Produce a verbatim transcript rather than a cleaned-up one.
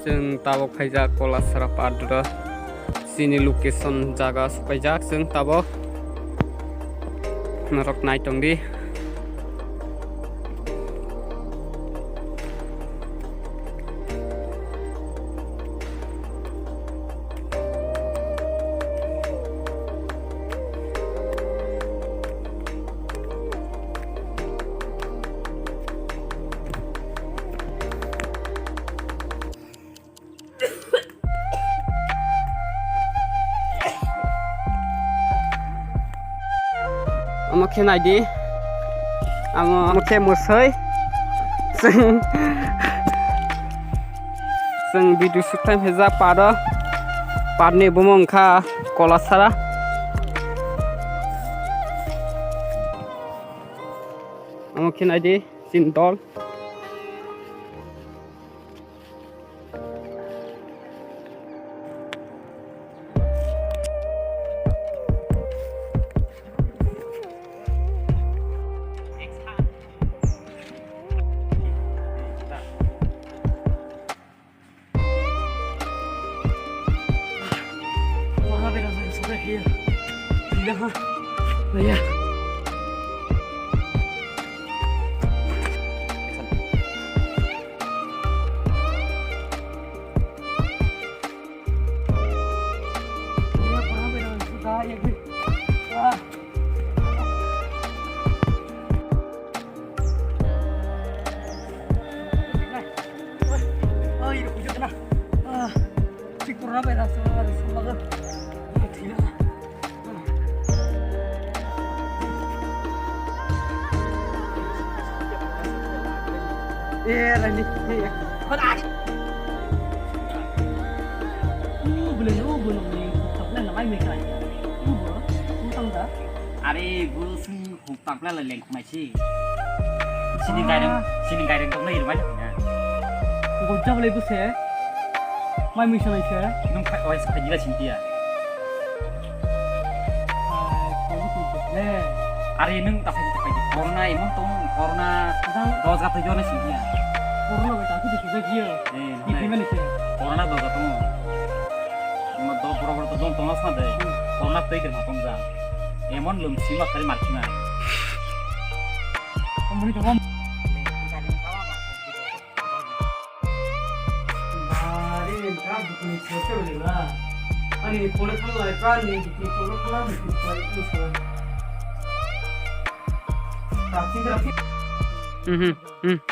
Chwng tabok phaijak Kolasara Padura. Chini location jaga sukaijak chwng tabok. Norok nai tongdi. Omo khe naidi. Omo, omo khe mwswi. Chwng, chwng video shoot khlai phaijak paro. Parni bumung wngkha Kolasara. Omo khe naidi chini dol. Eh, Rani, eh, ya. Hon, ah. Uh, boleh, uh, boleh, boleh. Tak boleh, namai mekai. Uh, boleh. Uh, tang dah. Are, bu sing huk tak boleh leleng kumai si. Sini gaireng, sini gaireng tak boleh rumah ni. Gojja boleh bu se. Mai mui sanai se. Nung khai, oi, khai jila sintia. Are nwng ta phai ta phai corona emon tong corona dos ga thai jona sing ya. Corona bai ta khu sujak ya. Eh, di phimani se. Corona dos ga tong. Ma do boro boro to dong tong sa de. Corona tei ke ma tong ja. Emon lum sima kari mar sima. Amuni to. Bari, birat dukhuni siyasa wngkha. Ani pore thang lai, birat ni dukhuni problem khlai, dukhuni khlai, dukhuni khlai. Rati, rati. Mhm, mhm.